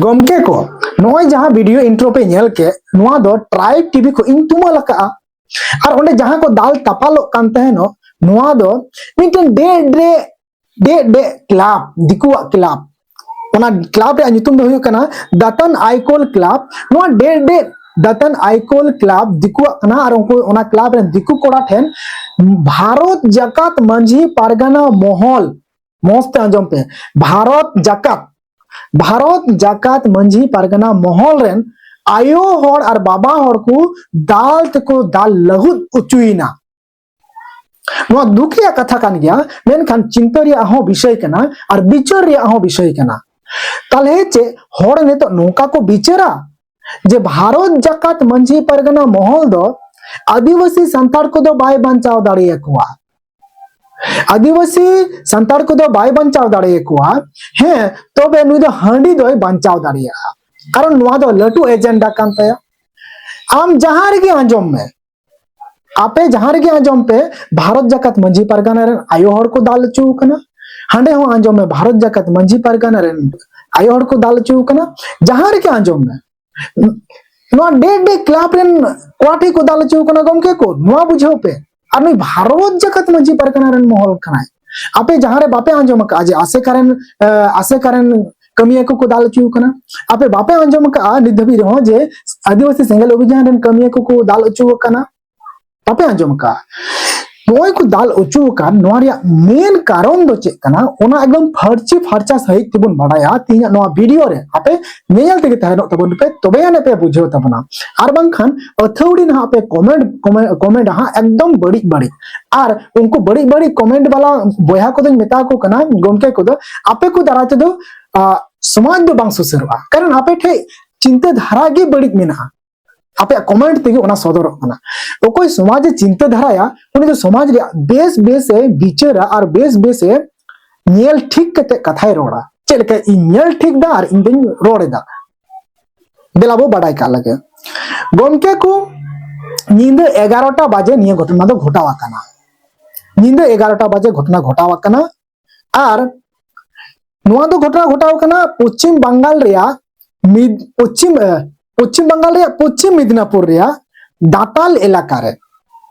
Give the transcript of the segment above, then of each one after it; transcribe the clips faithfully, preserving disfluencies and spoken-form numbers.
ᱜᱚᱢᱠᱮ ᱠᱚ, ᱱᱚᱜᱼᱚᱭ ᱡᱟᱦᱟᱸ ᱵᱷᱤᱰᱤᱭᱳ ᱤᱱᱴᱨᱳ ᱯᱮ ᱧᱮᱞ ᱠᱮᱫ, ᱱᱚᱣᱟ ᱫᱚ ᱴᱨᱟᱭᱤᱵᱽ ᱴᱤᱵᱷᱤ ᱠᱷᱚᱱ ᱤᱧ ᱛᱩᱢᱟᱹᱞ ᱟᱠᱟᱫᱼᱟ᱾ ᱟᱨ ᱚᱸᱰᱮ ᱡᱟᱦᱟᱸ ᱠᱚ ᱫᱟᱞ ᱛᱟᱯᱟᱞᱚᱜ ᱠᱟᱱ ᱛᱟᱦᱮᱱᱚᱜ, ᱱᱚᱣᱟ ᱫᱚ ᱢᱤᱫᱴᱮᱱ ᱰᱮ ᱰᱮ ᱰᱮ ᱰᱮ ᱠᱞᱟᱵᱽ, ᱫᱤᱠᱩᱣᱟᱜ ᱠᱞᱟᱵᱽ᱾ ᱚᱱᱟ ᱠᱞᱟᱵᱽ ᱨᱮᱭᱟᱜ ᱧᱩᱛᱩᱢ ᱫᱚ ᱦᱩᱭᱩᱜ ᱠᱟᱱᱟ ᱫᱟᱛᱟᱱ ᱟᱭᱠᱳᱞ ᱠᱞᱟᱵᱽ᱾ ᱱᱚᱣᱟ ᱰᱮ ᱰᱮ ᱫᱟᱛᱟᱱ ᱟᱭᱠᱳᱞ ᱠᱞᱟᱵᱽ ᱫᱤᱠᱩᱣᱟᱜ ᱠᱟᱱᱟ᱾ ᱟᱨ ᱩᱱᱠᱩ ᱚᱱᱟ ᱠᱞᱟᱵᱽ ᱨᱮᱱ ᱫᱤᱠᱩ ᱠᱚᱲᱟ ᱴᱷᱮᱱ ᱵᱷᱟᱨᱚᱛ ᱡᱟᱠᱟᱛ ᱢᱟᱹᱡᱷᱤ ᱯᱟᱨᱜᱟᱱᱟ ᱢᱚᱦᱚᱞ, ᱢᱚᱸᱡᱽ ᱛᱮ ᱟᱸᱡᱚᱢ ᱯᱮ, ᱵᱷᱟᱨᱚᱛ ᱡᱟᱠᱟᱛ ᱵᱷᱟᱨᱚᱛ ᱡᱟᱠᱟᱛ ᱢᱟᱹᱡᱷᱤ ᱯᱟᱨᱜᱟᱱᱟ ᱢᱚᱦᱚᱞ ᱨᱮᱱ ᱟᱭᱳ ᱦᱚᱲ ᱟᱨ ᱵᱟᱵᱟ ᱦᱚᱲ ᱠᱚ ᱫᱟᱞ ᱛᱮᱠᱚ ᱫᱟᱞ ᱞᱟᱹᱦᱩᱫ ᱚᱪᱚᱭᱮᱱᱟ᱾ ᱱᱚᱣᱟ ᱫᱩᱠ ᱨᱮᱭᱟᱜ ᱠᱟᱛᱷᱟ ᱠᱟᱱ ᱜᱮᱭᱟ, ᱢᱮᱱᱠᱷᱟᱱ ᱪᱤᱱᱛᱟᱹ ᱨᱮᱭᱟᱜ ᱦᱚᱸ ᱵᱤᱥᱚᱭ ᱠᱟᱱᱟ ᱟᱨ ᱵᱤᱪᱟᱹᱨ ᱨᱮᱭᱟᱜ ᱦᱚᱸ ᱵᱤᱥᱚᱭ ᱠᱟᱱᱟ᱾ ᱛᱟᱦᱞᱮ ᱪᱮᱫ ᱦᱚᱲ ᱱᱤᱛᱚᱜ ᱱᱚᱝᱠᱟ ᱠᱚ ᱵᱤᱪᱟᱹᱨᱟ ᱡᱮ ᱵᱷᱟᱨᱚᱛ ᱡᱟᱠᱟᱛ ᱢᱟᱹᱡᱷᱤ ᱯᱟᱨᱜᱟᱱᱟ ᱢᱚᱦᱚᱞ ᱫᱚ ᱟᱹᱫᱤᱵᱟᱹᱥᱤ ᱥᱟᱱᱛᱟᱲ ᱠᱚᱫᱚ ᱵᱟᱭ ᱵᱟᱧᱪᱟᱣ ᱫᱟᱲᱮᱭᱟᱠᱚᱣᱟ? ᱟᱹᱫᱤᱵᱟᱹᱥᱤ ᱥᱟᱱᱛᱟᱲ ᱠᱚᱫᱚ ᱵᱟᱭ ᱵᱟᱧᱪᱟᱣ ᱫᱟᱲᱮᱭᱟᱠᱚᱣᱟ, ᱦᱮᱸ, ᱛᱚᱵᱮ ᱱᱩᱭ ᱫᱚ ᱦᱟᱺᱰᱤ ᱫᱚᱭ ᱵᱟᱧᱪᱟᱣ ᱫᱟᱲᱮᱭᱟᱜᱼᱟ᱾ ᱠᱟᱨᱚᱱ ᱱᱚᱣᱟ ᱫᱚ ᱞᱟᱹᱴᱩ ᱮᱡᱮᱱᱰᱟ ᱠᱟᱱ ᱛᱟᱭᱟ᱾ ᱟᱢ ᱡᱟᱦᱟᱸ ᱨᱮᱜᱮ ᱟᱸᱡᱚᱢ ᱢᱮ, ᱟᱯᱮ ᱡᱟᱦᱟᱸ ᱨᱮᱜᱮ ᱟᱸᱡᱚᱢ ᱯᱮ, ᱵᱷᱟᱨᱚᱛ ᱡᱟᱠᱟᱛ ᱢᱟᱹᱡᱷᱤ ᱯᱟᱨᱜᱟᱱᱟ ᱨᱮᱱ ᱟᱭᱳ ᱦᱚᱲ ᱠᱚ ᱫᱟᱞ ᱦᱚᱪᱚ ᱟᱠᱟᱱᱟ᱾ ᱦᱟᱸᱰᱮ ᱦᱚᱸ ᱟᱸᱡᱚᱢ ᱢᱮ, ᱵᱷᱟᱨᱚᱛ ᱡᱟᱠᱟᱛ ᱢᱟᱹᱡᱷᱤ ᱯᱟᱨᱜᱟᱱᱟ ᱨᱮᱱ ᱟᱭᱳ ᱦᱚᱲ ᱠᱚ ᱫᱟᱞ ᱦᱚᱪᱚ ᱟᱠᱟᱱᱟ᱾ ᱡᱟᱦᱟᱸ ᱨᱮᱜᱮ ᱟᱸᱡᱚᱢ ᱢᱮ, ᱱᱚᱣᱟ ᱰᱮ ᱰᱮ ᱠᱞᱟᱵᱽ ᱨᱮᱱ ᱠᱚᱲᱟ ᱴᱷᱮᱱ ᱠᱚ ᱫᱟᱞ ᱦᱚᱪᱚ ᱟᱠᱟᱱᱟ᱾ ᱜᱚᱢᱠᱮ ᱠᱚ, ᱱᱚᱣᱟ ᱵᱩᱡᱷᱟᱹᱣ ᱯᱮ, ᱟᱨ ᱱᱩᱭ ᱵᱷᱟᱨᱚᱛ ᱡᱟᱠᱟᱛ ᱢᱟᱹᱡᱷᱤ ᱯᱟᱨᱜᱟᱱᱟ ᱨᱮᱱ ᱢᱚᱦᱚᱞ ᱠᱟᱱᱟᱭ᱾ ᱟᱯᱮ ᱡᱟᱦᱟᱸ ᱨᱮ ᱵᱟᱯᱮ ᱟᱸᱡᱚᱢ ᱟᱠᱟᱫᱼᱟ ᱡᱮ ᱟᱥᱮᱠᱟ ᱨᱮᱱ, ᱮ, ᱟᱥᱮᱠᱟ ᱨᱮᱱ ᱠᱟᱹᱢᱤᱭᱟᱹ ᱠᱚᱠᱚ ᱫᱟᱞ ᱦᱚᱪᱚ ᱟᱠᱟᱱᱟ? ᱟᱯᱮ ᱵᱟᱯᱮ ᱟᱸᱡᱚᱢ ᱟᱠᱟᱫᱼᱟ ᱱᱤᱛ ᱫᱷᱟᱹᱵᱤᱡ ᱨᱮᱦᱚᱸ ᱡᱮ ᱟᱹᱫᱤᱵᱟᱹᱥᱤ ᱥᱮᱸᱜᱮᱞ ᱚᱵᱷᱤᱡᱟᱱ ᱨᱮᱱ ᱠᱟᱹᱢᱤᱭᱟᱹ ᱠᱚᱠᱚ ᱫᱟᱞ ᱦᱚᱪᱚ ᱟᱠᱟᱱᱟ? ᱵᱟᱯᱮ ᱟᱸᱡᱚᱢ ᱟᱠᱟᱫᱼᱟ? ᱱᱚᱜᱼᱚᱭ ᱠᱚ ᱫᱟᱞ ᱦᱚᱪᱚ ᱟᱠᱟᱱ, ᱱᱚᱣᱟ ᱨᱮᱭᱟᱜ ᱢᱮᱱ ᱠᱟᱨᱚᱱ ᱫᱚ ᱪᱮᱫ ᱠᱟᱱᱟ, ᱚᱱᱟ ᱮᱠᱫᱚᱢ ᱯᱷᱟᱹᱨᱪᱤ ᱯᱷᱟᱨᱪᱟ ᱥᱟᱹᱦᱤᱡ ᱛᱮᱵᱚᱱ ᱵᱟᱲᱟᱭᱟ ᱛᱮᱦᱮᱧᱟᱜ ᱱᱚᱣᱟ ᱵᱷᱤᱰᱤᱭᱳ ᱨᱮ᱾ ᱟᱯᱮ ᱧᱮᱧᱮᱞ ᱛᱮᱜᱮ ᱛᱟᱦᱮᱱᱚᱜ ᱛᱟᱵᱚᱱ ᱯᱮ, ᱛᱚᱵᱮ ᱟᱹᱱᱤᱡ ᱯᱮ ᱵᱩᱡᱷᱟᱹᱣ ᱛᱟᱵᱚᱱᱟ᱾ ᱟᱨ ᱵᱟᱝᱠᱷᱟᱱ ᱟᱹᱛᱷᱟᱹᱣᱲᱤ ᱱᱟᱦᱟᱜ ᱯᱮ ᱠᱚᱢᱮᱱᱴ, ᱠᱚᱢᱮᱱᱴ, ᱠᱚᱢᱮᱱᱴ ᱦᱟᱸᱜ ᱮᱠᱫᱚᱢ ᱵᱟᱹᱲᱤᱡ ᱵᱟᱹᱲᱤᱡ᱾ ᱟᱨ ᱩᱱᱠᱩ ᱵᱟᱹᱲᱤᱡ ᱵᱟᱹᱲᱤᱡ ᱠᱚᱢᱮᱱᱴ ᱵᱟᱞᱟ ᱵᱚᱭᱦᱟ ᱠᱚᱫᱚᱧ ᱢᱮᱛᱟ ᱠᱚ ᱠᱟᱱᱟ, ᱜᱚᱢᱠᱮ ᱠᱚᱫᱚ, ᱟᱯᱮ ᱠᱚ ᱫᱟᱨᱟᱭ ᱛᱮᱫᱚ, ᱟ, ᱥᱚᱢᱟᱡᱽ ᱫᱚ ᱵᱟᱝ ᱥᱩᱥᱟᱹᱨᱚᱜᱼᱟ, ᱠᱟᱨᱚᱱ ᱟᱯᱮ ᱴᱷᱮᱡ ᱪᱤᱱᱛᱟᱹ ᱫᱷᱟᱨᱟ ᱜᱮ ᱵᱟᱹᱲᱤᱡ ᱢᱮᱱᱟᱜᱼᱟ᱾ ᱟᱯᱮᱭᱟᱜ ᱠᱚᱢᱮᱱᱴ ᱛᱮᱜᱮ ᱚᱱᱟ ᱥᱚᱫᱚᱨᱚᱜ ᱠᱟᱱᱟ᱾ ᱚᱠᱚᱭ ᱥᱚᱢᱟᱡᱽ ᱮ ᱪᱤᱱᱛᱟᱹ ᱫᱷᱟᱨᱟᱭᱟ, ᱩᱱᱤ ᱫᱚ ᱥᱚᱢᱟᱡᱽ ᱨᱮᱭᱟᱜ ᱵᱮᱥ ᱵᱮᱥ ᱮ ᱵᱤᱪᱟᱹᱨᱟ ᱟᱨ ᱵᱮᱥ ᱵᱮᱥ ᱮ ᱧᱮᱞ ᱴᱷᱤᱠ ᱠᱟᱛᱮ ᱠᱟᱛᱷᱟᱭ ᱨᱚᱲᱟ᱾ ᱪᱮᱫ ᱞᱮᱠᱟ ᱤᱧ ᱧᱮᱞ ᱴᱷᱤᱠ ᱫᱟ ᱟᱨ ᱤᱧ ᱫᱚᱧ ᱨᱚᱲ ᱮᱫᱟ, ᱫᱮᱞᱟ ᱵᱚ ᱵᱟᱰᱟᱭ ᱠᱟᱜ ᱞᱮᱜᱮ᱾ ᱜᱚᱢᱠᱮ ᱠᱚ, ᱧᱤᱫᱟᱹ ᱮᱜᱟᱨᱚᱴᱟ ᱵᱟᱡᱮ ᱱᱤᱭᱟᱹ ᱜᱷᱚᱴᱚᱱᱟ ᱫᱚ ᱜᱷᱚᱴᱟᱣ ᱟᱠᱟᱱᱟ᱾ ᱧᱤᱫᱟᱹ ᱮᱜᱟᱨᱚᱴᱟ ᱵᱟᱡᱮ ᱜᱷᱚᱴᱚᱱᱟ ᱜᱷᱚᱴᱟᱣ ᱟᱠᱟᱱᱟ᱾ ᱟᱨ ᱱᱚᱣᱟ ᱫᱚ ᱜᱷᱚᱴᱚᱱᱟ ᱜᱷᱚᱴᱟᱣ ᱟᱠᱟᱱᱟ ᱯᱚᱪᱷᱤᱢ ᱵᱟᱝᱜᱟᱞ ᱨᱮᱭᱟᱜ ᱢᱤᱫ ᱯᱚᱪᱷᱤᱢ ᱮ, ᱯᱚᱪᱷᱤᱢ ᱵᱟᱝᱜᱟᱞ ᱨᱮᱭᱟᱜ ᱯᱚᱪᱷᱤᱢ ᱢᱤᱫᱽᱱᱟᱯᱩᱨ ᱨᱮᱭᱟᱜ ᱫᱟᱛᱟᱞ ᱮᱞᱟᱠᱟ ᱨᱮ᱾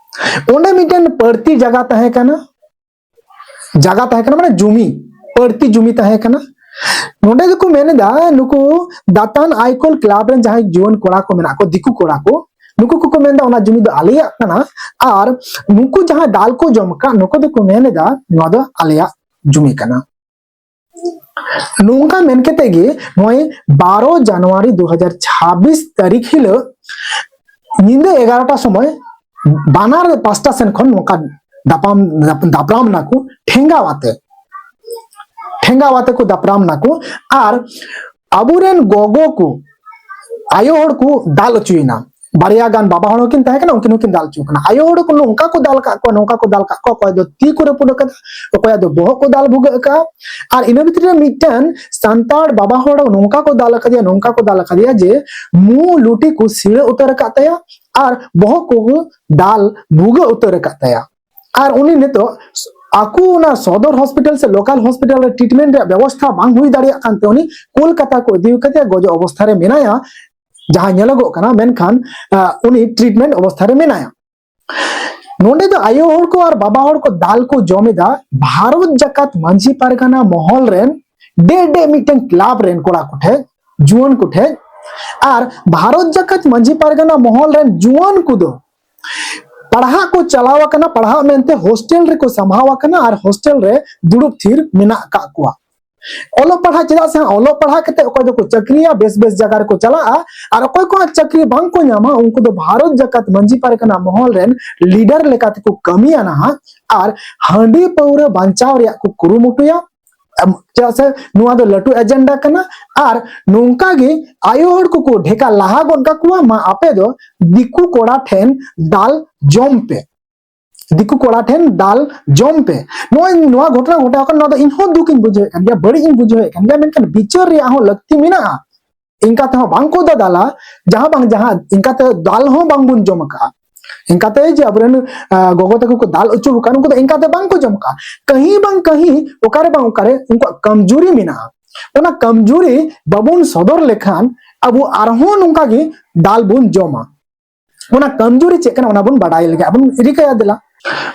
ᱚᱸᱰᱮ ᱢᱤᱫᱴᱮᱱ ᱯᱟᱹᱲᱛᱤ ᱡᱟᱭᱜᱟ ᱛᱟᱦᱮᱸ ᱠᱟᱱᱟ, ᱡᱟᱭᱜᱟ ᱛᱟᱦᱮᱸ ᱠᱟᱱᱟ, ᱢᱟᱱᱮ ᱡᱩᱢᱤ, ᱯᱟᱹᱲᱛᱤ ᱡᱩᱢᱤ ᱛᱟᱦᱮᱸ ᱠᱟᱱᱟ᱾ ᱱᱚᱸᱰᱮ ᱫᱚᱠᱚ ᱢᱮᱱ ᱮᱫᱟ, ᱱᱩᱠᱩ ᱫᱟᱛᱟᱱ ᱟᱭᱠᱚᱞ ᱠᱞᱟᱵᱽ ᱨᱮᱱ ᱡᱟᱦᱟᱸᱭ ᱡᱩᱣᱟᱹᱱ ᱠᱚᱲᱟ ᱠᱚ ᱢᱮᱱᱟᱜ ᱠᱚ, ᱫᱤᱠᱩ ᱠᱚᱲᱟ ᱠᱚ, ᱱᱩᱠᱩ ᱠᱚᱠᱚ ᱢᱮᱱ ᱮᱫᱟ, ᱚᱱᱟ ᱡᱩᱢᱤ ᱫᱚ ᱟᱞᱮᱭᱟᱜ ᱠᱟᱱᱟ᱾ ᱟᱨ ᱱᱩᱠᱩ ᱡᱟᱦᱟᱸ ᱫᱟᱞ ᱠᱚ ᱡᱚᱢ ᱟᱠᱟᱫ, ᱱᱩᱠᱩ ᱫᱚᱠᱚ ᱢᱮᱱ ᱮᱫᱟ, ᱱᱚᱣᱟ ᱫᱚ ᱟᱞᱮᱭᱟᱜ ᱡᱩᱢᱤ ᱠᱟᱱᱟ᱾ ᱱᱚᱝᱠᱟ ᱢᱮᱱ ᱠᱟᱛᱮ ᱜᱮ ᱱᱚᱜᱼᱚᱭ ᱵᱟᱨᱚ ᱡᱟᱱᱩᱣᱟᱨᱤ ᱫᱩ ᱦᱟᱡᱟᱨ ᱪᱷᱟᱵᱵᱤᱥ ᱛᱟᱹᱨᱤᱠᱷ ᱦᱤᱞᱳᱜ ᱧᱤᱫᱟᱹ ᱮᱜᱟᱨᱚᱴᱟ ᱥᱚᱢᱚᱭ ᱵᱟᱱᱟᱨ ᱯᱟᱥᱴᱟ ᱥᱮᱱ ᱠᱷᱚᱱ ᱱᱚᱝᱠᱟ ᱫᱟᱯᱟᱢ, ᱫᱟᱯᱨᱟᱢ ᱱᱟᱠᱚ ᱴᱷᱮᱸᱜᱟ ᱟᱛᱮ᱾ ᱴᱷᱮᱸᱜᱟ ᱟᱛᱮ ᱠᱚ ᱫᱟᱯᱨᱟᱢ ᱱᱟᱠᱚ᱾ ᱟᱨ ᱟᱵᱚᱨᱮᱱ ᱜᱚᱜᱚ ᱠᱚ, ᱟᱭᱳ ᱦᱚᱲ ᱠᱚ ᱫᱟᱞ ᱦᱚᱪᱚᱭᱮᱱᱟ᱾ ᱵᱟᱨᱭᱟ ᱜᱟᱱ ᱵᱟᱵᱟ ᱦᱚᱲ ᱦᱚᱸᱠᱤᱱ ᱛᱟᱦᱮᱸ ᱠᱟᱱᱟ, ᱩᱱᱠᱤᱱ ᱦᱚᱸᱠᱤᱱ ᱫᱟᱞ ᱦᱚᱪᱚ ᱠᱟᱱᱟ᱾ ᱟᱭᱳ ᱦᱚᱲ ᱠᱚ ᱱᱚᱝᱠᱟ ᱠᱚ ᱫᱟᱞ ᱠᱟᱜ ᱠᱚᱣᱟ, ᱱᱚᱝᱠᱟ ᱠᱚ ᱫᱟᱞ ᱠᱟᱜ ᱠᱚᱣᱟ, ᱚᱠᱚᱭ ᱫᱚ ᱛᱤ ᱠᱚ ᱨᱟᱹᱯᱩᱫ ᱟᱠᱟᱫᱟ, ᱚᱠᱚᱭᱟᱜ ᱫᱚ ᱵᱚᱦᱚᱜ ᱠᱚ ᱫᱟᱞ ᱵᱷᱩᱜᱟᱹᱜ ᱟᱠᱟᱫᱼᱟ᱾ ᱟᱨ ᱤᱱᱟᱹ ᱵᱷᱤᱛᱨᱤ ᱨᱮ ᱢᱤᱫᱴᱮᱱ ᱥᱟᱱᱛᱟᱲ ᱵᱟᱵᱟ ᱦᱚᱲ ᱱᱚᱝᱠᱟ ᱠᱚ ᱫᱟᱞ ᱟᱠᱟᱫᱮᱭᱟ, ᱱᱚᱝᱠᱟ ᱠᱚ ᱫᱟᱞ ᱟᱠᱟᱫᱮᱭᱟ ᱡᱮ ᱢᱩ ᱞᱩᱴᱤ ᱠᱚ ᱥᱤᱲᱟᱹ ᱩᱛᱟᱹᱨ ᱟᱠᱟᱫ ᱛᱟᱭᱟ ᱟᱨ ᱵᱚᱦᱚᱜ ᱠᱚ ᱫᱟᱞ ᱵᱷᱩᱜᱟᱹᱜ ᱩᱛᱟᱹᱨ ᱟᱠᱟᱫ ᱛᱟᱭᱟ᱾ ᱟᱨ ᱩᱱᱤ ᱱᱤᱛᱚᱜ ᱟᱠᱚ ᱚᱱᱟ ᱥᱚᱫᱚᱨ ᱦᱚᱥᱯᱤᱴᱟᱞ ᱥᱮ ᱞᱳᱠᱟᱞ ᱦᱚᱥᱯᱤᱴᱟᱞ ᱨᱮ ᱴᱨᱤᱴᱢᱮᱱᱴ ᱨᱮᱭᱟᱜ ᱵᱮᱵᱚᱥᱛᱷᱟ ᱵᱟᱝ ᱦᱩᱭ ᱫᱟᱲᱮᱭᱟᱜ ᱠᱟᱱᱛᱮ ᱩᱱᱤ ᱠᱳᱞᱠᱟᱛᱟ ᱠᱚ ᱤᱫᱤ ᱠᱟᱛᱮ ᱜᱚᱡᱚᱜ ᱚᱵᱚᱥᱛᱷᱟ ᱨᱮ ᱢᱮᱱᱟᱭᱟ, ᱡᱟᱦᱟᱸ ᱧᱮᱞᱚᱜᱚᱜ ᱠᱟᱱᱟ᱾ ᱢᱮᱱᱠᱷᱟᱱ, ᱟᱸ, ᱩᱱᱤ ᱴᱨᱤᱴᱢᱮᱱᱴ ᱚᱵᱚᱥᱛᱷᱟ ᱨᱮ ᱢᱮᱱᱟᱭᱟ᱾ ᱱᱚᱰᱮ ᱫᱚ ᱟᱭᱳ ᱦᱚᱲ ᱠᱚ ᱟᱨ ᱵᱟᱵᱟ ᱦᱚᱲ ᱠᱚ ᱫᱟᱞ ᱠᱚ ᱡᱚᱢ ᱮᱫᱟ ᱵᱷᱟᱨᱚᱛ ᱡᱟᱠᱟᱛ ᱢᱟᱹᱡᱷᱤ ᱯᱟᱨᱜᱟᱱᱟ ᱢᱚᱦᱚᱞ ᱨᱮᱱ ᱰᱮ ᱰᱮ ᱢᱤᱫᱴᱮᱱ ᱠᱞᱟᱵᱽ ᱨᱮᱱ ᱠᱚᱲᱟ ᱠᱚᱴᱷᱮᱱ, ᱡᱩᱣᱟᱹᱱ ᱠᱚᱴᱷᱮᱱ᱾ ᱟᱨ ᱵᱷᱟᱨᱚᱛ ᱡᱟᱠᱟᱛ ᱢᱟᱹᱡᱷᱤ ᱯᱟᱨᱜᱟᱱᱟ ᱢᱚᱦᱚᱞ ᱨᱮᱱ ᱡᱩᱣᱟᱹᱱ ᱠᱚᱫᱚ ᱯᱟᱲᱦᱟᱜ ᱠᱚ ᱪᱟᱞᱟᱣ ᱟᱠᱟᱱᱟ, ᱯᱟᱲᱦᱟᱜ ᱢᱮᱱᱛᱮ ᱦᱳᱥᱴᱮᱞ ᱨᱮᱠᱚ ᱥᱟᱢᱵᱷᱟᱣ ᱟᱠᱟᱱᱟ ᱟᱨ ᱦᱳᱥᱴᱮᱞ ᱨᱮ ᱫᱩᱲᱩᱵ ᱛᱷᱤᱨ ᱢᱮᱱᱟᱜ ᱟᱠᱟᱫ ᱠᱚᱣᱟ᱾ ᱚᱞᱚᱜ ᱯᱟᱲᱦᱟᱜ, ᱪᱮᱫᱟᱜ ᱥᱮ ᱚᱞᱚᱜ ᱯᱟᱲᱦᱟᱜ ᱠᱟᱛᱮ ᱚᱠᱚᱭ ᱫᱚᱠᱚ ᱪᱟᱹᱠᱨᱤᱭᱟ, ᱵᱮᱥ ᱵᱮᱥ ᱡᱟᱭᱜᱟ ᱨᱮᱠᱚ ᱪᱟᱞᱟᱜᱼᱟ, ᱟᱨ ᱚᱠᱚᱭ ᱠᱚᱣᱟᱜ ᱪᱟᱹᱠᱨᱤ ᱵᱟᱝ ᱠᱚ ᱧᱟᱢᱟ, ᱩᱱᱠᱩ ᱫᱚ ᱵᱷᱟᱨᱚᱛ ᱡᱟᱠᱟᱛ ᱢᱟᱹᱡᱷᱤ ᱯᱟᱨᱜᱟᱱᱟ ᱢᱚᱦᱚᱞ ᱨᱮᱱ ᱞᱤᱰᱟᱨ ᱞᱮᱠᱟ ᱛᱮᱠᱚ ᱠᱟᱹᱢᱤᱭᱟ ᱱᱟᱦᱟᱜ, ᱟᱨ ᱦᱟᱺᱰᱤ ᱯᱟᱹᱣᱨᱟᱹ ᱵᱟᱧᱪᱟᱣ ᱨᱮᱭᱟᱜ ᱠᱚ ᱠᱩᱨᱩᱢᱩᱴᱩᱭᱟ᱾ ᱮᱢ, ᱪᱮᱫᱟᱜ ᱥᱮ ᱱᱚᱣᱟ ᱫᱚ ᱞᱟᱹᱴᱩ ᱮᱡᱮᱱᱰᱟ ᱠᱟᱱᱟ᱾ ᱟᱨ ᱱᱚᱝᱠᱟ ᱜᱮ ᱟᱭᱳ ᱦᱚᱲ ᱠᱚᱠᱚ ᱰᱷᱮᱠᱟ ᱞᱟᱦᱟ ᱜᱚᱫ ᱠᱟᱠᱚᱣᱟ, ᱢᱟ ᱟᱯᱮ ᱫᱚ ᱫᱤᱠᱩ ᱠᱚᱲᱟ ᱴᱷᱮᱱ ᱫᱟᱞ ᱡᱚᱢ ᱯᱮ, ᱫᱤᱠᱩ ᱠᱚᱲᱟ ᱴᱷᱮᱱ ᱫᱟᱞ ᱡᱚᱢ ᱯᱮ᱾ ᱱᱚᱜᱼᱚᱭ ᱱᱚᱣᱟ ᱜᱷᱚᱴᱚᱱᱟ ᱜᱷᱚᱴᱟᱣ ᱠᱟᱱᱟ, ᱱᱚᱣᱟ ᱫᱚ ᱤᱧ ᱦᱚᱸ ᱫᱩᱠ ᱤᱧ ᱵᱩᱡᱷᱟᱹᱣᱮᱫ ᱠᱟᱱ ᱜᱮᱭᱟ, ᱵᱟᱹᱲᱤᱡ ᱤᱧ ᱵᱩᱡᱷᱟᱹᱣᱮᱫ ᱠᱟᱱ ᱜᱮᱭᱟ, ᱢᱮᱱᱠᱷᱟᱱ ᱵᱤᱪᱟᱹᱨ ᱨᱮᱭᱟᱜ ᱦᱚᱸ ᱞᱟᱹᱠᱛᱤ ᱢᱮᱱᱟᱜᱼᱟ᱾ ᱤᱱᱠᱟ ᱛᱮᱦᱚᱸ ᱵᱟᱝ ᱠᱚ ᱫᱟᱫᱟᱞᱟ, ᱡᱟᱦᱟᱸ ᱵᱟᱝ ᱡᱟᱦᱟᱸ, ᱤᱱᱠᱟ ᱛᱮ ᱫᱟᱞ ᱦᱚᱸ ᱵᱟᱝ ᱵᱚᱱ ᱡᱚᱢ ᱟᱠᱟᱫᱼᱟ, ᱤᱱᱠᱟ ᱛᱮ ᱡᱮ ᱟᱵᱚᱨᱮᱱ, ᱟ, ᱜᱚᱜᱚ ᱛᱟᱠᱚ ᱠᱚ ᱫᱟᱞ ᱦᱚᱪᱚ ᱟᱠᱟᱫ, ᱩᱱᱠᱩ ᱫᱚ ᱤᱱᱠᱟ ᱛᱮ ᱵᱟᱝ ᱠᱚ ᱡᱚᱢ ᱟᱠᱟᱫᱼᱟ᱾ ᱠᱟᱹᱦᱤ ᱵᱟᱝ ᱠᱟᱹᱦᱤ, ᱚᱠᱟᱨᱮ ᱵᱟᱝ ᱚᱠᱟᱨᱮ ᱩᱱᱠᱩᱣᱟᱜ ᱠᱟᱢᱡᱩᱨᱤ ᱢᱮᱱᱟᱜᱼᱟ᱾ ᱚᱱᱟ ᱠᱟᱢᱡᱩᱨᱤ ᱵᱟᱵᱚᱱ ᱥᱚᱫᱚᱨ ᱞᱮᱠᱷᱟᱱ ᱟᱵᱚ ᱟᱨᱦᱚᱸ ᱱᱚᱝᱠᱟ ᱜᱮ ᱫᱟᱞ ᱵᱚᱱ ᱡᱚᱢᱟ᱾ ᱚᱱᱟ ᱠᱟᱢᱡᱩᱨᱤ ᱪᱮᱫ ᱠᱟᱱᱟ, ᱚᱱᱟ ᱵᱚᱱ ᱵᱟᱰᱟᱭ ᱞᱮᱜᱮ, ᱟᱵᱚᱱ ᱨᱤᱠᱟᱹᱭᱟ᱾ ᱫᱮᱞᱟ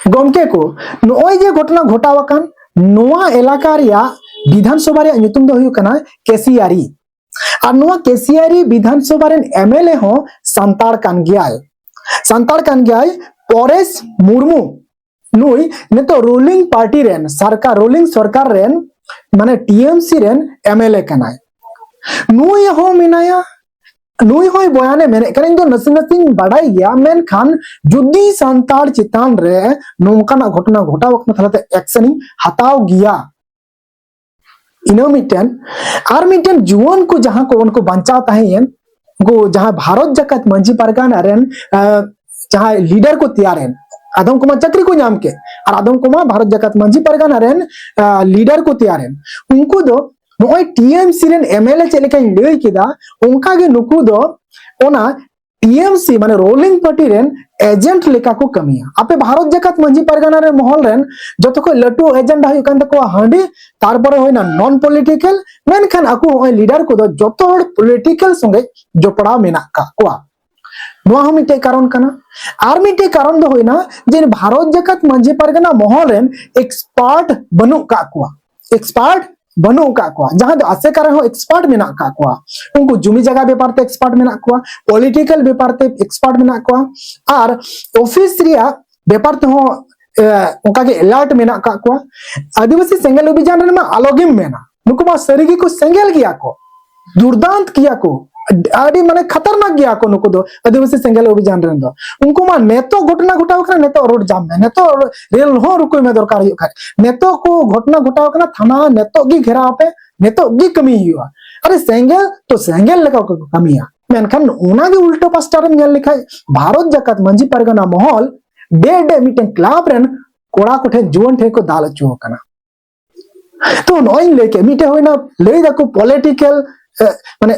ᱜᱚᱢᱠᱮ ᱠᱚ, ᱱᱚᱜᱼᱚᱭ ᱡᱮ ᱜᱷᱚᱴᱚᱱᱟ ᱜᱷᱚᱴᱟᱣ ᱟᱠᱟᱱ, ᱱᱚᱣᱟ ᱮᱞᱟᱠᱟ ᱨᱮᱭᱟᱜ ᱵᱤᱫᱷᱟᱱ ᱥᱚᱵᱷᱟ ᱨᱮᱭᱟᱜ ᱧᱩᱛᱩᱢ ᱫᱚ ᱦᱩᱭᱩᱜ ᱠᱟᱱᱟ ᱠᱮᱥᱤᱭᱟᱨᱤ᱾ ᱟᱨ ᱱᱚᱣᱟ ᱠᱮᱥᱤᱭᱟᱨᱤ ᱵᱤᱫᱷᱟᱱ ᱥᱚᱵᱷᱟ ᱨᱮᱱ ᱮᱢ ᱮᱞ ᱮ ᱦᱚᱸ ᱥᱟᱱᱛᱟᱲ ᱠᱟᱱ ᱜᱮᱭᱟᱭ, ᱥᱟᱱᱛᱟᱲ ᱠᱟᱱ ᱜᱮᱭᱟᱭ, ᱯᱚᱨᱮᱥ ᱢᱩᱨᱢᱩ᱾ ᱱᱩᱭ ᱱᱤᱛᱚᱜ ᱨᱩᱞᱤᱝ ᱯᱟᱨᱴᱤ ᱨᱮᱱ, ᱥᱚᱨᱠᱟᱨ, ᱨᱩᱞᱤᱝ ᱥᱚᱨᱠᱟᱨ ᱨᱮᱱ, ᱢᱟᱱᱮ ᱴᱤ ᱮᱢ ᱥᱤ ᱨᱮᱱ ᱮᱢ ᱮᱞ ᱮ ᱠᱟᱱᱟᱭ᱾ ᱱᱩᱭ ᱦᱚᱸ ᱢᱮᱱᱟᱭᱟ, ᱱᱩᱭ ᱦᱚᱸᱭ ᱵᱚᱭᱟᱱᱮ ᱢᱮᱱᱮᱫ ᱠᱟᱱᱟ, "ᱤᱧ ᱫᱚ ᱱᱟᱥᱮ ᱱᱟᱥᱮᱧ ᱵᱟᱰᱟᱭ ᱜᱮᱭᱟ, ᱢᱮᱱᱠᱷᱟᱱ ᱡᱩᱫᱤ ᱥᱟᱱᱛᱟᱲ ᱪᱮᱛᱟᱱ ᱨᱮ ᱱᱚᱝᱠᱟᱱᱟᱜ ᱜᱷᱚᱴᱚᱱᱟ ᱜᱷᱚᱴᱟᱣ ᱟᱠᱟᱱᱟ, ᱛᱟᱦᱚᱞᱮ ᱛᱚ ᱮᱠᱥᱮᱱ ᱤᱧ ᱦᱟᱛᱟᱣ ᱜᱮᱭᱟ᱾" ᱤᱱᱟᱹ ᱢᱤᱫᱴᱮᱱ᱾ ᱟᱨ ᱢᱤᱫᱴᱮᱱ, ᱡᱩᱣᱟᱹᱱ ᱠᱚ ᱡᱟᱦᱟᱸ ᱠᱚ ᱩᱱᱠᱩ ᱵᱟᱧᱪᱟᱣ ᱛᱟᱦᱮᱸᱭᱮᱱ, ᱩᱱᱠᱩ ᱡᱟᱦᱟᱸ ᱵᱷᱟᱨᱚᱛ ᱡᱟᱠᱟᱛ ᱢᱟᱹᱡᱷᱤ ᱯᱟᱨᱜᱟᱱᱟ ᱨᱮᱱ, ᱟᱸ, ᱡᱟᱦᱟᱸᱭ ᱞᱤᱰᱟᱨ ᱠᱚ ᱛᱮᱭᱟᱨᱮᱱ, ᱟᱫᱚᱢ ᱠᱚᱢᱟ ᱪᱟᱹᱠᱨᱤ ᱠᱚ ᱧᱟᱢ ᱠᱮᱫ, ᱟᱨ ᱟᱫᱚᱢ ᱠᱚᱢᱟ ᱵᱷᱟᱨᱚᱛ ᱡᱟᱠᱟᱛ ᱢᱟᱹᱡᱷᱤ ᱯᱟᱨᱜᱟᱱᱟ ᱨᱮᱱ, ᱟᱸ, ᱞᱤᱰᱟᱨ ᱠᱚ ᱛᱮᱭᱟᱨᱮᱱ, ᱩᱱᱠᱩ ᱫᱚ ᱱᱚᱜᱼᱚᱭ ᱴᱤ ᱮᱢ ᱥᱤ ᱨᱮᱱ ᱮᱢ ᱮᱞ ᱮ ᱪᱮᱫ ᱞᱮᱠᱟᱧ ᱞᱟᱹᱭ ᱠᱮᱫᱟ, ᱚᱱᱠᱟ ᱜᱮ ᱱᱩᱠᱩ ᱫᱚ ᱚᱱᱟ ᱴᱤ ᱮᱢ ᱥᱤ, ᱢᱟᱱᱮ ᱨᱩᱞᱤᱝ ᱯᱟᱨᱴᱤ ᱨᱮᱱ ᱮᱡᱮᱱᱴ ᱞᱮᱠᱟ ᱠᱚ ᱠᱟᱹᱢᱤᱭᱟ᱾ ᱟᱯᱮ ᱵᱷᱟᱨᱚᱛ ᱡᱟᱠᱟᱛ ᱢᱟᱹᱡᱷᱤ ᱯᱟᱨᱜᱟᱱᱟ ᱨᱮᱱ ᱢᱚᱦᱚᱞ ᱨᱮᱱ ᱡᱚᱛᱚ ᱠᱷᱚᱱ ᱞᱟᱹᱴᱩ ᱮᱡᱮᱱᱰᱟ ᱦᱩᱭᱩᱜ ᱠᱟᱱ ᱛᱟᱠᱚᱣᱟ ᱦᱟᱺᱰᱤ, ᱛᱟᱨᱯᱚᱨᱮ ᱦᱩᱭᱱᱟ ᱱᱚᱱ ᱯᱚᱞᱤᱴᱤᱠᱟᱞ, ᱢᱮᱱᱠᱷᱟᱱ ᱟᱠᱚ ᱱᱚᱜᱼᱚᱭ ᱞᱤᱰᱟᱨ ᱠᱚᱫᱚ ᱡᱚᱛᱚ ᱦᱚᱲ ᱯᱚᱞᱤᱴᱤᱠᱟᱞ ᱥᱚᱸᱜᱮ ᱡᱚᱯᱲᱟᱣ ᱢᱮᱱᱟᱜ ᱠᱟᱜ ᱠᱚᱣᱟ᱾ ᱱᱚᱣᱟ ᱦᱚᱸ ᱢᱤᱫᱴᱮᱡ ᱠᱟᱨᱚᱱ ᱠᱟᱱᱟ᱾ ᱟᱨ ᱢᱤᱫᱴᱮᱡ ᱠᱟᱨᱚᱱ ᱫᱚ ᱦᱩᱭᱱᱟ ᱡᱮ ᱵᱷᱟᱨᱚᱛ ᱡᱟᱠᱟᱛ ᱢᱟᱹᱡᱷᱤ ᱯᱟᱨᱜᱟᱱᱟ ᱢᱚᱦᱚᱞ ᱨᱮᱱ ᱮᱠᱥᱯᱟᱨᱴ ᱵᱟᱹᱱᱩᱜ ᱠᱟᱜ ᱠᱚᱣᱟ, ᱮᱠᱥᱯᱟᱨᱴ ᱵᱟᱹᱱᱩᱜ ᱠᱟᱜ ᱠᱚᱣᱟ, ᱡᱟᱦᱟᱸ ᱫᱚ ᱟᱥᱮᱠᱟ ᱨᱮᱦᱚᱸ ᱮᱠᱥᱯᱟᱨᱴ ᱢᱮᱱᱟᱜ ᱠᱟᱜ ᱠᱚᱣᱟ᱾ ᱩᱱᱠᱩ ᱡᱩᱢᱤ ᱡᱟᱭᱜᱟ ᱵᱮᱯᱟᱨ ᱛᱮ ᱮᱠᱥᱯᱟᱨᱴ ᱢᱮᱱᱟᱜ ᱠᱚᱣᱟ, ᱯᱚᱞᱤᱴᱤᱠᱟᱞ ᱵᱮᱯᱟᱨ ᱛᱮ ᱮᱠᱥᱯᱟᱨᱴ ᱢᱮᱱᱟᱜ ᱠᱚᱣᱟ, ᱟᱨ ᱚᱯᱷᱤᱥ ᱨᱮᱭᱟᱜ ᱵᱮᱯᱟᱨ ᱛᱮᱦᱚᱸ, ᱮ, ᱚᱱᱠᱟᱜᱮ ᱮᱞᱟᱨᱴ ᱢᱮᱱᱟᱜ ᱠᱟᱜ ᱠᱚᱣᱟ᱾ ᱟᱹᱫᱤᱵᱟᱹᱥᱤ ᱥᱮᱸᱜᱮᱞ ᱚᱵᱷᱤᱡᱟᱱ ᱨᱮᱱ ᱢᱟ ᱟᱞᱚᱜᱮᱢ ᱢᱮᱱᱟ, ᱱᱩᱠᱩ ᱢᱟ ᱥᱟᱹᱨᱤ ᱜᱮᱠᱚ ᱥᱮᱸᱜᱮᱞ ᱜᱮᱭᱟ ᱠᱚ, ᱫᱩᱨᱫᱟᱱᱛ ᱜᱮᱭᱟ ᱠᱚ, ᱟᱹᱰᱤ ᱢᱟᱱᱮ ᱠᱷᱟᱛᱟᱨᱱᱟᱠ ᱜᱮᱭᱟ ᱠᱚ ᱱᱩᱠᱩ ᱫᱚ, ᱟᱹᱫᱤᱵᱟᱹᱥᱤ ᱥᱮᱸᱜᱮᱞ ᱚᱵᱷᱤᱡᱟᱱ ᱨᱮᱱ ᱫᱚ᱾ ᱩᱱᱠᱩ ᱢᱟ ᱱᱤᱛᱚᱜ ᱜᱷᱚᱴᱚᱱᱟ ᱜᱷᱚᱴᱟᱣ ᱠᱟᱱᱟ, ᱱᱤᱛᱚᱜ ᱨᱳᱰ ᱡᱟᱢ ᱢᱮ, ᱱᱤᱛᱚᱜ ᱨᱮᱞ ᱦᱚᱸ ᱨᱩᱠᱩᱭ ᱢᱮ ᱫᱚᱨᱠᱟᱨ ᱦᱩᱭᱩᱜ ᱠᱷᱟᱡ, ᱱᱤᱛᱚᱜ ᱠᱚ ᱜᱷᱚᱴᱚᱱᱟ ᱜᱷᱚᱴᱟᱣ ᱠᱟᱱᱟ, ᱛᱷᱟᱱᱟ ᱱᱤᱛᱚᱜ ᱜᱮ ᱜᱷᱮᱨᱟᱣ ᱯᱮ, ᱱᱤᱛᱚᱜ ᱜᱮ ᱠᱟᱹᱢᱤ ᱦᱩᱭᱩᱜᱼᱟ᱾ ᱟᱨᱮ ᱥᱮᱸᱜᱮᱞ ᱛᱚ ᱥᱮᱸᱜᱮᱞ ᱞᱮᱠᱟ ᱠᱚ ᱠᱟᱹᱢᱤᱭᱟ, ᱢᱮᱱᱠᱷᱟᱱ ᱚᱱᱟᱜᱮ ᱩᱞᱴᱟᱹ ᱯᱟᱥᱴᱟ ᱨᱮᱢ ᱧᱮᱞ ᱞᱮᱠᱷᱟᱡ ᱵᱷᱟᱨᱚᱛ ᱡᱟᱠᱟᱛ ᱢᱟᱹᱡᱷᱤ ᱯᱟᱨᱜᱟᱱᱟ ᱢᱚᱦᱚᱞ ᱰᱮ ᱰᱮ ᱢᱤᱫᱴᱮᱱ ᱠᱞᱟᱵᱽ ᱨᱮᱱ ᱠᱚᱲᱟ ᱠᱚᱴᱷᱮᱱ, ᱡᱩᱣᱟᱹᱱ ᱴᱷᱮᱱ ᱠᱚ ᱫᱟᱞ ᱦᱚᱪᱚ ᱟᱠᱟᱱᱟ᱾ ᱛᱚ ᱱᱚᱜᱼᱚᱭ ᱤᱧ ᱞᱟᱹᱭ ᱠᱮᱫ, ᱢᱤᱫᱴᱮᱱ ᱦᱩᱭᱱᱟ ᱞᱟᱹᱭ ᱫᱟᱠᱚ ᱯᱚᱞᱤᱴᱤᱠᱟᱞ, ᱮ, ᱢᱟᱱᱮ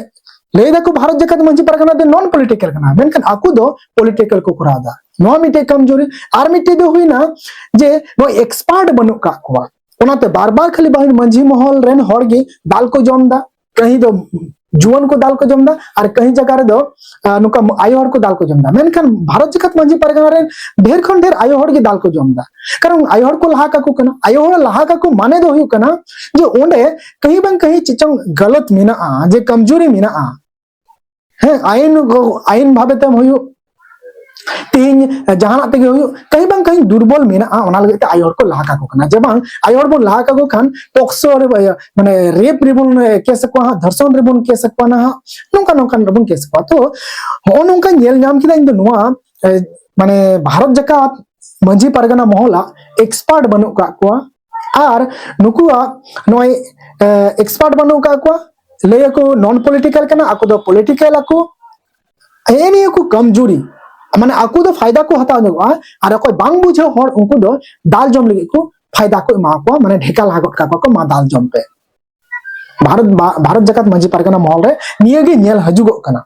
ᱞᱟᱹᱭ ᱫᱟᱠᱚ ᱵᱷᱟᱨᱚᱛ ᱡᱟᱠᱟᱛ ᱢᱟᱹᱡᱷᱤ ᱯᱟᱨᱜᱟᱱᱟ ᱫᱚ ᱱᱚᱱ ᱯᱚᱞᱤᱴᱤᱠᱟᱞ ᱠᱟᱱᱟ, ᱢᱮᱱᱠᱷᱟᱱ ᱟᱠᱚ ᱫᱚ ᱯᱚᱞᱤᱴᱤᱠᱟᱞ ᱠᱚ ᱠᱚᱨᱟᱣ ᱮᱫᱟ᱾ ᱱᱚᱣᱟ ᱢᱤᱫᱴᱮᱡ ᱠᱟᱢᱡᱩᱨᱤ᱾ ᱟᱨ ᱢᱤᱫᱴᱮᱡ ᱫᱚ ᱦᱩᱭᱱᱟ ᱡᱮ ᱱᱚᱜᱼᱚᱭ ᱮᱠᱥᱯᱟᱨᱴ ᱵᱟᱹᱱᱩᱜ ᱠᱟᱜ ᱠᱚᱣᱟ᱾ ᱚᱱᱟᱛᱮ ᱵᱟᱨ ᱵᱟᱨ ᱠᱷᱟᱹᱞᱤ ᱵᱟᱝ ᱢᱟᱹᱡᱷᱤ ᱢᱚᱦᱚᱞ ᱨᱮᱱ ᱦᱚᱲ ᱜᱮ ᱫᱟᱞ ᱠᱚ ᱡᱚᱢ ᱮᱫᱟ᱾ ᱠᱟᱹᱦᱤ ᱫᱚ ᱡᱩᱣᱟᱹᱱ ᱠᱚ ᱫᱟᱞ ᱠᱚ ᱡᱚᱢ ᱮᱫᱟ, ᱟᱨ ᱠᱟᱹᱦᱤ ᱡᱟᱭᱜᱟ ᱨᱮᱫᱚ ᱱᱚᱝᱠᱟ ᱟᱭᱳ ᱦᱚᱲ ᱠᱚ ᱫᱟᱞ ᱠᱚ ᱡᱚᱢ ᱮᱫᱟ᱾ ᱢᱮᱱᱠᱷᱟᱱ ᱵᱷᱟᱨᱚᱛ ᱡᱟᱠᱟᱛ ᱢᱟᱹᱡᱷᱤ ᱯᱟᱨᱜᱟᱱᱟ ᱨᱮᱱ ᱰᱷᱮᱨ ᱠᱷᱚᱱ ᱰᱷᱮᱨ ᱟᱭᱳ ᱦᱚᱲ ᱜᱮ ᱫᱟᱞ ᱠᱚ ᱡᱚᱢ ᱮᱫᱟ᱾ ᱠᱟᱨᱚᱱ ᱟᱭᱳ ᱦᱚᱲ ᱠᱚ ᱞᱟᱦᱟ ᱠᱟᱠᱚ ᱠᱟᱱᱟ᱾ ᱟᱭᱳ ᱦᱚᱲ ᱞᱟᱦᱟ ᱠᱟᱠᱚ ᱢᱟᱱᱮ ᱫᱚ ᱦᱩᱭᱩᱜ ᱠᱟᱱᱟ ᱡᱮ ᱚᱸᱰᱮ ᱠᱟᱹᱦᱤ ᱵᱟᱝ ᱠᱟᱹᱦᱤ ᱪᱮᱫ ᱪᱚᱝ ᱜᱟᱞᱚᱛ ᱢᱮᱱᱟᱜᱼᱟ, ᱡᱮ ᱠᱟᱢᱡᱩᱨᱤ ᱢᱮᱱᱟᱜᱼᱟ᱾ ᱦᱮᱸ, ᱟᱭᱤᱱ ᱟᱭᱤᱱ ᱵᱷᱟᱵᱮ ᱛᱮᱢ ᱦᱩᱭᱩᱜ, ᱛᱮᱦᱤᱧ ᱡᱟᱦᱟᱱᱟᱜ ᱛᱮᱜᱮ ᱦᱩᱭᱩᱜ, ᱠᱟᱹᱦᱤ ᱵᱟᱝ ᱠᱟᱹᱦᱤ ᱫᱩᱨᱵᱚᱞ ᱢᱮᱱᱟᱜᱼᱟ᱾ ᱚᱱᱟ ᱞᱟᱹᱜᱤᱫ ᱛᱮ ᱟᱭᱳ ᱦᱚᱲ ᱠᱚ ᱞᱟᱦᱟ ᱠᱟᱠᱚ ᱠᱟᱱᱟ ᱡᱮ ᱵᱟᱝ, ᱟᱭᱳ ᱦᱚᱲ ᱵᱚᱱ ᱞᱟᱦᱟ ᱠᱟᱠᱚ ᱠᱷᱟᱱ ᱯᱚᱠᱥᱚ ᱨᱮ, ᱢᱟᱱᱮ ᱨᱮᱯ ᱨᱮᱵᱚᱱ ᱠᱮᱥ ᱟᱠᱚᱣᱟ ᱦᱟᱸᱜ, ᱫᱷᱚᱨᱥᱚᱱ ᱨᱮᱵᱚᱱ ᱠᱮᱥ ᱟᱠᱚᱣᱟ ᱱᱟᱦᱟᱜ, ᱱᱚᱝᱠᱟ ᱱᱚᱝᱠᱟ ᱵᱚᱱ ᱠᱮᱥ ᱟᱠᱚᱣᱟ᱾ ᱛᱚ ᱦᱚᱸᱜᱼᱚ ᱱᱚᱝᱠᱟ ᱧᱮᱞ ᱧᱟᱢ ᱠᱮᱫᱟ ᱤᱧ ᱫᱚ ᱱᱚᱣᱟ, ᱮ, ᱢᱟᱱᱮ ᱵᱷᱟᱨᱚᱛ ᱡᱟᱠᱟᱛ ᱢᱟᱹᱡᱷᱤ ᱯᱟᱨᱜᱟᱱᱟ ᱢᱚᱦᱚᱞᱟᱜ ᱮᱠᱥᱯᱟᱨᱴ ᱵᱟᱹᱱᱩᱜ ᱠᱟᱜ ᱠᱚᱣᱟ᱾ ᱟᱨ ᱱᱩᱠᱩᱣᱟᱜ ᱱᱚᱜᱼᱚᱭ ᱮᱠᱥᱯᱟᱨᱴ ᱵᱟᱹᱱᱩᱜ ᱠᱟᱜ ᱠᱚᱣᱟ, ᱞᱟᱹᱭ ᱟᱠᱚ ᱱᱚᱱ ᱯᱚᱞᱤᱴᱤᱠᱟᱞ ᱠᱟᱱᱟ, ᱟᱠᱚ ᱫᱚ ᱯᱚᱞᱤᱴᱤᱠᱟᱞ ᱟᱠᱚ᱾ ᱦᱮᱸ, ᱱᱤᱭᱟᱹ ᱠᱚ ᱠᱟᱢᱡᱩᱨᱤ, ᱢᱟᱱᱮ ᱟᱠᱚ ᱫᱚ ᱯᱷᱟᱭᱫᱟ ᱠᱚ ᱦᱟᱛᱟᱣ ᱧᱚᱜᱚᱜᱼᱟ, ᱟᱨ ᱚᱠᱚᱭ ᱵᱟᱝ ᱵᱩᱡᱷᱟᱹᱣ ᱦᱚᱲ ᱩᱱᱠᱩ ᱫᱚ ᱫᱟᱞ ᱡᱚᱢ ᱞᱟᱹᱜᱤᱫ ᱠᱚ ᱯᱷᱟᱭᱫᱟ ᱠᱚ ᱮᱢᱟ ᱠᱚᱣᱟ, ᱢᱟᱱᱮ ᱰᱷᱮᱠᱟ ᱞᱟᱦᱟ ᱜᱚᱫ ᱠᱟᱠᱚᱣᱟ ᱠᱚ, ᱢᱟ ᱫᱟᱞ ᱡᱚᱢ ᱯᱮ᱾ ᱵᱷᱟᱨᱚᱛ ᱵᱟ-, ᱵᱷᱟᱨᱚᱛ ᱡᱟᱠᱟᱛ ᱢᱟᱹᱡᱷᱤ ᱯᱟᱨᱜᱟᱱᱟ ᱢᱚᱦᱚᱞ ᱨᱮ ᱱᱤᱭᱟᱹ ᱜᱮ ᱧᱮᱞ ᱦᱤᱡᱩᱜᱚᱜ ᱠᱟᱱᱟ᱾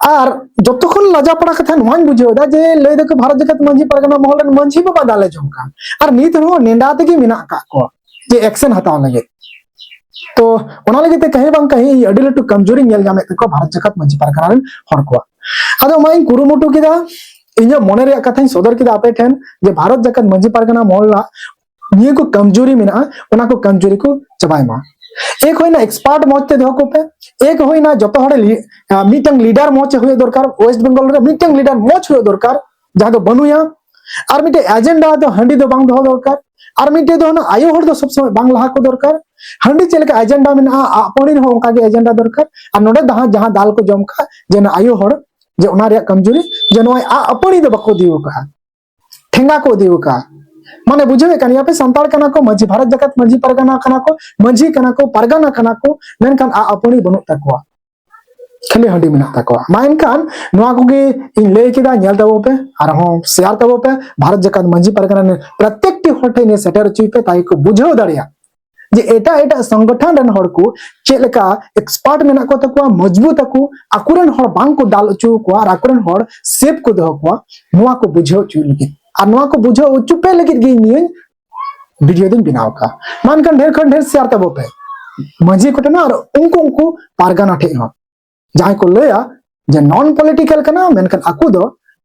ᱟᱨ ᱡᱚᱛᱚ ᱠᱷᱚᱱ ᱞᱟᱡᱟ ᱯᱟᱲᱟ ᱠᱟᱛᱷᱟ ᱱᱚᱣᱟᱧ ᱵᱩᱡᱷᱟᱹᱣ ᱮᱫᱟ ᱡᱮ ᱞᱟᱹᱭ ᱫᱟᱠᱚ ᱵᱷᱟᱨᱚᱛ ᱡᱟᱠᱟᱛ ᱢᱟᱹᱡᱷᱤ ᱯᱟᱨᱜᱟᱱᱟ ᱢᱚᱦᱚᱞ ᱨᱮᱱ ᱢᱟᱹᱡᱷᱤ ᱵᱟᱵᱟ ᱫᱟᱞᱮ ᱡᱚᱢ ᱠᱟᱱ, ᱟᱨ ᱱᱤᱛ ᱨᱮᱦᱚᱸ ᱱᱮᱰᱟ ᱛᱮᱜᱮ ᱢᱮᱱᱟᱜ ᱟᱠᱟᱫ ᱠᱚᱣᱟ ᱡᱮ ᱮᱠᱥᱮᱱ ᱦᱟᱛᱟᱣ ᱞᱟᱹᱜᱤᱫ᱾ ᱛᱚ ᱚᱱᱟ ᱞᱟᱹᱜᱤᱫ ᱛᱮ ᱠᱟᱹᱦᱤ ᱵᱟᱝ ᱠᱟᱹᱦᱤ ᱤᱧ ᱟᱹᱰᱤ ᱞᱟᱹᱴᱩ ᱠᱟᱢᱡᱩᱨᱤᱧ ᱧᱮᱞ ᱧᱟᱢᱮᱫ ᱛᱟᱠᱚᱣᱟ ᱵᱷᱟᱨᱚᱛ ᱡᱟᱠᱟᱛ ᱢᱟᱹᱡᱷᱤ ᱯᱟᱨᱜᱟᱱᱟ ᱨᱮᱱ ᱦᱚᱲ ᱠᱚᱣᱟᱜ᱾ ᱟᱫᱚ ᱢᱟ ᱤᱧ ᱠᱩᱨᱩᱢᱩᱴᱩ ᱠᱮᱫᱟ, ᱤᱧᱟᱹᱜ ᱢᱚᱱᱮ ᱨᱮᱭᱟᱜ ᱠᱟᱛᱷᱟᱧ ᱥᱚᱫᱚᱨ ᱠᱮᱫᱟ ᱟᱯᱮ ᱴᱷᱮᱱ ᱡᱮ ᱵᱷᱟᱨᱚᱛ ᱡᱟᱠᱟᱛ ᱢᱟᱹᱡᱷᱤ ᱯᱟᱨᱜᱟᱱᱟ ᱢᱚᱦᱚᱞ ᱨᱮᱱᱟᱜ ᱱᱤᱭᱟᱹ ᱠᱚ ᱠᱟᱢᱡᱩᱨᱤ ᱢᱮᱱᱟᱜᱼᱟ, ᱚᱱᱟ ᱠᱚ ᱠᱟᱢᱡᱩᱨᱤ ᱠᱚ ᱪᱟᱵᱟᱭ ᱢᱟ᱾ ᱮᱠ ᱦᱩᱭᱱᱟ ᱮᱠᱥᱯᱟᱨᱴ ᱢᱚᱡᱽ ᱛᱮ ᱫᱚᱦᱚ ᱠᱚᱯᱮ, ᱮᱠ ᱦᱩᱭᱱᱟ ᱡᱚᱛᱚ ᱦᱚᱲ ᱞᱤ-, ᱟᱸ, ᱢᱤᱫᱴᱟᱝ ᱞᱤᱰᱟᱨ ᱢᱚᱡᱽ ᱦᱩᱭᱩᱜ ᱫᱚᱨᱠᱟᱨ, ᱳᱭᱮᱥᱴ ᱵᱮᱝᱜᱚᱞ ᱨᱮ ᱢᱤᱫᱴᱟᱝ ᱞᱤᱰᱟᱨ ᱢᱚᱡᱽ ᱦᱩᱭᱩᱜ ᱫᱚᱨᱠᱟᱨ, ᱡᱟᱦᱟᱸ ᱫᱚ ᱵᱟᱹᱱᱩᱭᱟ᱾ ᱟᱨ ᱢᱤᱫᱴᱮᱡ ᱮᱡᱮᱱᱰᱟ ᱫᱚ ᱦᱟᱺᱰᱤ ᱫᱚ ᱵᱟᱝ ᱫᱚᱦᱚ ᱫᱚᱨᱠᱟᱨ, ᱟᱨ ᱢᱤᱫᱴᱮᱡ ᱫᱚ ᱚᱱᱟ ᱟᱭᱳ ᱦᱚᱲ ᱫᱚ ᱥᱚᱵ ᱥᱚᱢᱚᱭ ᱵᱟᱝ ᱞᱟᱦᱟ ᱠᱚ ᱫᱚᱨᱠᱟᱨ᱾ ᱦᱟᱺᱰᱤ ᱪᱮᱫ ᱞᱮᱠᱟ ᱮᱡᱮᱱᱰᱟ ᱢᱮᱱᱟᱜᱼᱟ, ᱟᱜ ᱯᱟᱹᱣᱲᱤ ᱨᱮᱦᱚᱸ ᱚᱱᱠᱟ ᱜᱮ ᱮᱡᱮᱱᱰᱟ ᱫᱚᱨᱠᱟᱨ᱾ ᱟᱨ ᱱᱚᱰᱮ ᱡᱟᱦᱟᱸ, ᱡᱟᱦᱟᱸ ᱫᱟᱞ ᱠᱚ ᱡᱚᱢ ᱠᱟᱜ ᱡᱮ ᱚᱱᱟ ᱟᱭᱳ ᱦᱚᱲ, ᱡᱮ ᱚᱱᱟ ᱨᱮᱭᱟᱜ ᱠᱟᱢᱡᱩᱨᱤ ᱡᱮ ᱱᱚᱜᱼᱚᱭ ᱟᱜ ᱯᱟᱹᱣᱲᱤ ᱫᱚ ᱵᱟᱠᱚ ᱤᱫᱤ ᱟᱠᱟᱫᱼᱟ, ᱴᱷᱮᱸᱜᱟ ᱠᱚ ᱤᱫᱤ ᱟᱠᱟᱫᱼᱟ᱾ ᱢᱟᱱᱮ ᱵᱩᱡᱷᱟᱹᱣᱮᱫ ᱠᱟᱱ ᱜᱮᱭᱟ ᱯᱮ, ᱥᱟᱱᱛᱟᱲ ᱠᱟᱱᱟ ᱠᱚ, ᱢᱟᱹᱡᱷᱤ, ᱵᱷᱟᱨᱚᱛ ᱡᱟᱠᱟᱛ ᱢᱟᱹᱡᱷᱤ ᱯᱟᱨᱜᱟᱱᱟ ᱠᱟᱱᱟ ᱠᱚ, ᱢᱟᱹᱡᱷᱤ ᱠᱟᱱᱟ ᱠᱚ, ᱯᱟᱨᱜᱟᱱᱟ ᱠᱟᱱᱟ ᱠᱚ, ᱢᱮᱱᱠᱷᱟᱱ ᱟᱜ ᱟᱹᱯᱟᱹᱲᱤ ᱵᱟᱹᱱᱩᱜ ᱛᱟᱠᱚᱣᱟ, ᱠᱷᱟᱹᱞᱤ ᱦᱟᱺᱰᱤ ᱢᱮᱱᱟᱜ ᱛᱟᱠᱚᱣᱟ᱾ ᱢᱟ ᱮᱱᱠᱷᱟᱱ ᱱᱚᱣᱟ ᱠᱚᱜᱮ ᱤᱧ ᱞᱟᱹᱭ ᱠᱮᱫᱟ, ᱧᱮᱞ ᱛᱟᱵᱚ ᱯᱮ, ᱟᱨᱦᱚᱸ ᱥᱮᱭᱟᱨ ᱛᱟᱵᱚ ᱯᱮ᱾ ᱵᱷᱟᱨᱚᱛ ᱡᱟᱠᱟᱛ ᱢᱟᱹᱡᱷᱤ ᱯᱟᱨᱜᱟᱱᱟ ᱨᱮᱱ ᱯᱨᱚᱛᱮᱠᱴᱤ ᱦᱚᱲ ᱴᱷᱮᱱ ᱱᱤᱭᱟᱹ ᱥᱮᱴᱮᱨ ᱦᱚᱪᱚᱭ ᱯᱮ, ᱛᱟᱠᱤ ᱠᱚ ᱵᱩᱡᱷᱟᱹᱣ ᱫᱟᱲᱮᱭᱟᱜ ᱡᱮ ᱮᱴᱟᱜ ᱮᱴᱟᱜ ᱥᱚᱝᱜᱚᱴᱷᱚᱱ ᱨᱮᱱ ᱦᱚᱲ ᱠᱚ ᱪᱮᱫ ᱞᱮᱠᱟ ᱮᱠᱥᱯᱟᱨᱴ ᱢᱮᱱᱟᱜ ᱠᱚ ᱛᱟᱠᱚᱣᱟ, ᱢᱚᱡᱽᱵᱩᱛ ᱟᱠᱚ, ᱟᱠᱚᱨᱮᱱ ᱦᱚᱲ ᱵᱟᱝ ᱠᱚ ᱫᱟᱞ ᱦᱚᱪᱚ ᱟᱠᱚᱣᱟ ᱟᱨ ᱟᱠᱚᱨᱮᱱ ᱦᱚᱲ ᱥᱮᱯ ᱠᱚ ᱫᱚᱦᱚ ᱠᱚᱣᱟ, ᱱᱚᱣᱟ ᱠᱚ ᱵᱩᱡᱷᱟᱹᱣ ᱦᱚᱪᱚᱭ ᱞᱟᱹᱜᱤᱫ᱾ ᱟᱨ ᱱᱚᱣᱟ ᱠᱚ ᱵᱩᱡᱷᱟᱹᱣ ᱦᱚᱪᱚ ᱯᱮ ᱞᱟᱹᱜᱤᱫ ᱜᱮ ᱤᱧ ᱱᱤᱭᱟᱹᱧ ᱵᱷᱤᱰᱤᱭᱳ ᱫᱚᱧ ᱵᱮᱱᱟᱣ ᱠᱟᱜᱼᱟ᱾ ᱢᱟ ᱮᱱᱠᱷᱟᱱ ᱰᱷᱮᱨ ᱠᱷᱚᱱ ᱰᱷᱮᱨ ᱥᱮᱭᱟᱨ ᱛᱟᱵᱚ ᱯᱮ ᱢᱟᱹᱡᱷᱤ ᱠᱚᱴᱷᱮᱱ ᱟᱨ ᱩᱱᱠᱩ ᱩᱱᱠᱩ ᱯᱟᱨᱜᱟᱱᱟ ᱴᱷᱮᱡ ᱦᱚᱸ, ᱡᱟᱦᱟᱸᱭ ᱠᱚ ᱞᱟᱹᱭᱟ ᱡᱮ ᱱᱚᱱ ᱯᱚᱞᱤᱴᱤᱠᱟᱞ ᱠᱟᱱᱟ, ᱢᱮᱱᱠᱷᱟᱱ ᱟᱠᱚ ᱫᱚ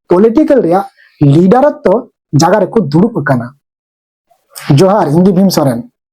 ᱯᱚᱞᱤᱴᱤᱠᱟᱞ ᱨᱮᱭᱟᱜ ᱞᱤᱰᱟᱨᱚᱛᱛᱚ ᱡᱟᱭᱜᱟ ᱨᱮᱠᱚ ᱫᱩᱲᱩᱵ ᱟᱠᱟᱱᱟ᱾ ᱡᱚᱦᱟᱨ, ᱤᱧ ᱜᱮ ᱵᱷᱤᱢ ᱥᱚᱨᱮᱱ᱾